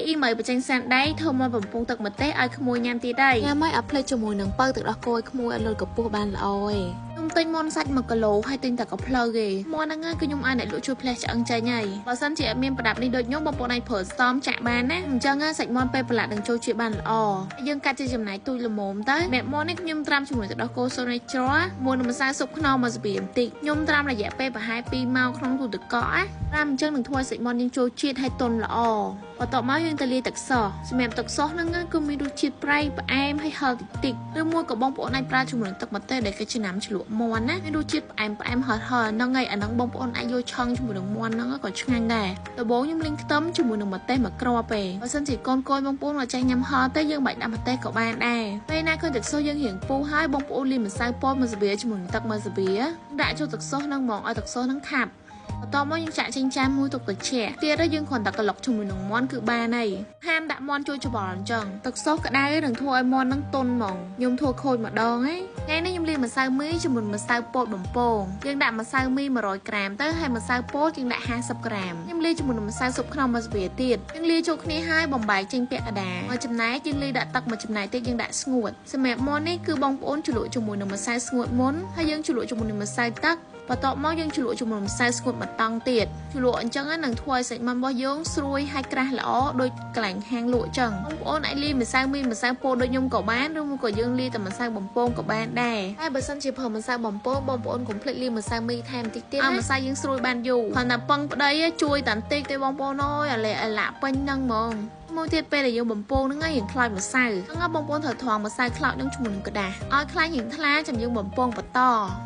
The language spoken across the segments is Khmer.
អ៊ីមីបញ្ចេញសានដៃធ្វើមកបំពង់ទឹកម្ទេសឲ្យក្មួយញ៉ាំទៀតហើយញ៉ាំឲ្យអត់ភ្លេចជាមួយនឹងពៅទឹកដោះគោឲ្យក្មួយឲ្យលុតកម្ពស់បានល្អឯងខ្ញុំទិញមាន់សាច់1គីឡូហើយទិញតែកំភ្លៅទេមាន់ហ្នឹងគឺខ្ញុំឲ្យអ្នកលក់ជួយផ្លែឆ្អឹងចេញហើយបើសិនជាអត់មានប្រដាប់នេះដូចខ្ញុំបងប្អូនអាចប្រើស្តំចាក់បានណាអញ្ចឹងសាច់មាន់ពេលប្រឡាក់នឹងចូលជាតិបានល្អយើងកាត់ជាចំណែកទូចល្មមទៅបែបមាន់នេះខ្ញុំត្រាំជាមួយទឹកដោះគោសូនេច្រមួយនឹងម្សៅស៊ុបខ្នុរមួយស្ពាបន្តិចខ្ញុំត្រាំរយៈពេលប្រហែល2ម៉ោងក្នុងទូទឹកកកណាត្រាំអញ្ចឹងនឹងធ្វើឲ្យសាច់មាន់យើងចូលជាតិហើយទន់ល្អបន្ទាប់មកយើងទៅលាយទឹកសោះសម្រាប់ទឹកសោះហ្នឹងគឺមានរសជាតិប្រៃផ្អែមហើយហឹរតិចតិចឬមួយក៏បងប្អូនអាចប្រើជាមួយនឹងទឹកម្ទេសដែលគេចំណាំជ្លក់មាន់ណាមានរសជាតិផ្អែមផ្អែមហឹរហឹរហ្នឹងហើយអាហ្នឹងបងប្អូនអាចយកឆឹងជាមួយនឹងមាន់ហ្នឹងក៏ឆ្ងាញ់ដែរដំបូងខ្ញុំលីងខ្ទឹមជាមួយនឹងម្ទេសមួយគ្រាប់ទេបើសិនជាកូនៗបងប្អូនអត់ចេះញ៉ាំហឹរទេយើងបាច់ដាក់ម្ទេសក៏បានដែរពេលណាឃើញទឹកសោះយើងរៀងពុះហើយបងប្អូនលាយម្សៅពោតមួយស្លាបជាមួយនឹងទឹកមួយស្លាបដាក់ចូលទឹកសោះហ្នឹងហ្មងឲ្យទឹកសោះហ្នឹងខាប់បន្ទាប់មកយើងចាក់ចេញចានមួយទុកត្រជាក់ទៀតយើងគ្រាន់តែក្លុកជាមួយនឹងមាន់គឺបានហើយហាមដាក់មាន់ជួយច្បល់អញ្ចឹងទឹកសោះក្តៅនឹងធ្វើឲ្យមាន់នឹងទន់ហ្មងខ្ញុំធ្វើខូចម្ដងហីថ្ងៃនេះខ្ញុំលាយម្សៅមីជាមួយម្សៅពោតបំពងយើងដាក់ម្សៅមី100ក្រាមទៅហើយម្សៅពោតយើងដាក់50ក្រាមខ្ញុំលាយជាមួយនឹងម្សៅស៊ុបខ្នុរមួយស្លាបទៀតយើងលាយចូលគ្នាហើយបំបែកចេញពាក់កណ្ដាលមួយចំណែកយើងលាយដាក់ទឹកមួយចំណែកទៀតយើងដាក់ស្ងួតសម្រាប់មាន់នេះគឺបងប្អូនជ្រលក់ជាមួយនឹងម្សៅស្ងួតមុនហើយយើងជ្រលក់ជាមួយនឹងម្សៅទឹកបន្ទាប់មកយើងជ្រលក់ជាមួយម្សៅស្ងួតមួយតង់ទៀតជ្រលក់អញ្ចឹងនឹងធ្វើឲ្យសាច់មាន់របស់យើងស្រួយហើយក្រាស់ល្អដូចកន្លែងហាងលក់អញ្ចឹងបងប្អូនអាចលាយម្សៅមីម្សៅពោតដូចខ្ញុំក៏បានឬមួយក៏យើងលាយតែម្សៅបំពងក៏បានដែរតែបើសិនជាប្រើម្សៅបំពងបងប្អូនកុំភ្លេចលាយម្សៅមីថែមតិចទៀតឲ្យម្សៅយើងស្រួយបានយូរគ្រាន់តែពឹងប្តីជួយតែបន្តិចទេបងប្អូនអើយអាឡាក់ពេញហ្នឹងហ្មងមួយទៀតពេលដែលយើងបំពងហ្នឹងរៀងខ្លោចម្សៅហ្នឹងបងប្អូនត្រូវថងម្សៅខ្លោចនឹងជាមួយនឹងក្រដាសឲ្យខ្លាញ់រៀងថ្លាចាំយើងបំពងបន្ត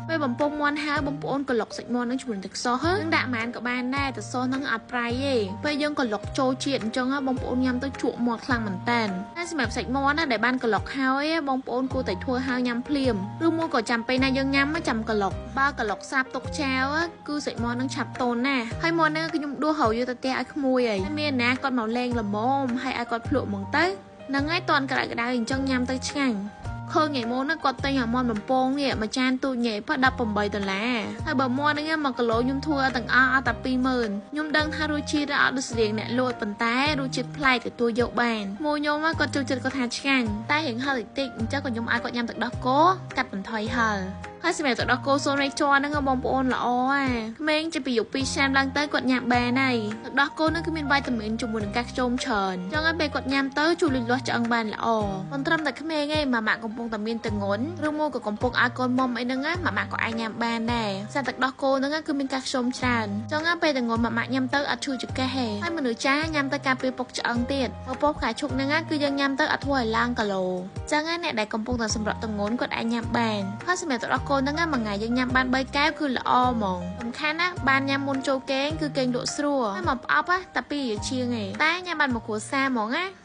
ពេលបំពងមាន់ហើយបងប្អូនក្លុកសាច់មាន់នឹងជាមួយនឹងទឹកសោះនឹងដាក់ប៉ុន្មានក៏បានដែរទឹកសោះហ្នឹងអត់ប្រៃទេពេលយើងក្លុកចូលជាតិអញ្ចឹងបងប្អូនញ៉ាំទៅជក់មាត់ខ្លាំងមែនតើតែសម្រាប់សាច់មាន់ណាដែលបានក្លុកហើយបងប្អូនគួរតែធ្វើហើយញ៉ាំភ្លាមឬមួយក៏ចាំពេលណាយើងញ៉ាំចាំក្លុកបើក្លុកស្រាប់ទុកចោលគឺសាច់មាន់នឹងឆាប់តូនណាស់ហើយមាន់ហ្នឹងគឺខ្ញុំដួសហើយយកទៅផ្ទះឲ្យក្មួយហើយមានណាគាត់មកលេងល្មមហើយឲ្យគាត់ភ្លក់ហ្មងទៅហ្នឹងហើយតន់ក្តៅក្តៅអញ្ចឹងញ៉ាំទៅឆ្ងាញ់ឃើញថ្ងៃមុនណាគាត់ទិញអាមាន់បំពងនេះមួយចានទូចញ៉ែប៉18ដុល្លារហើយបើមាន់ហ្នឹង1គីឡូខ្ញុំធ្វើឲ្យទាំងអស់អត់តែ20000ខ្ញុំដឹងថារសជាតិអត់ដូចស្រៀងអ្នកលក់ប៉ុន្តែរសជាតិប្លែកទទួលយកបានមួយខ្ញុំគាត់ចូលចិត្តគាត់ថាឆ្ងាញ់តែរៀងហឹរតិចតិចអញ្ចឹងក៏ខ្ញុំឲ្យគាត់ញ៉ាំទឹកដោះគោកាត់បន្ថយហឹរហើយសម្រាប់ទឹកដោះគោសូនេជ័រហ្នឹងបងប្អូនល្អអាក្មេងជាពីយុ2ឆ្នាំឡើងទៅគាត់ញ៉ាំបានហើយទឹកដោះគោហ្នឹងគឺមានវីតាមីនជាមួយនឹងកាល់ស្យូមច្រើនអញ្ចឹងហើយពេលគាត់ញ៉ាំទៅជួយលូតលាស់ឆ្អឹងបានល្អមិនត្រឹមតែក្មេងទេម៉ាម៉ាកំពុងតែមានទងន់ឬមួយក៏កំពុងឲ្យកូនមុំអីហ្នឹងណាម៉ាម៉ាក៏អាចញ៉ាំបានដែរសារទឹកដោះគោហ្នឹងគឺមានកាល់ស្យូមច្រើនអញ្ចឹងហើយពេលទងន់ម៉ាម៉ាញ៉ាំទៅអត់ឈឺចង្កេះទេហើយមនុស្សចាស់ញ៉ាំទៅការពារពុកឆ្អឹងទៀតបើពុកផ្កាឈូកហ្នឹងគឺយើងញ៉ាំទៅអត់ធ្វើឲ្យឡើងគីឡូអញ្ចឹងហើយអ្នកដែលកំពុងតែសម្រក់ទងន់គាត់អាចញ៉ាំបានហើយសម្រាប់ទឹកដោះគោហ្នឹងមួយថ្ងៃយើងញ៉ាំបាន3កែវគឺល្អហ្មងសំខាន់ណាបានញ៉ាំមុនចូលគេងគឺគេងលក់ស្រួលហើយមកផ្អប់តែ2ជាងឯងតែញ៉ាំបានមួយគ្រួសារហ្មងណា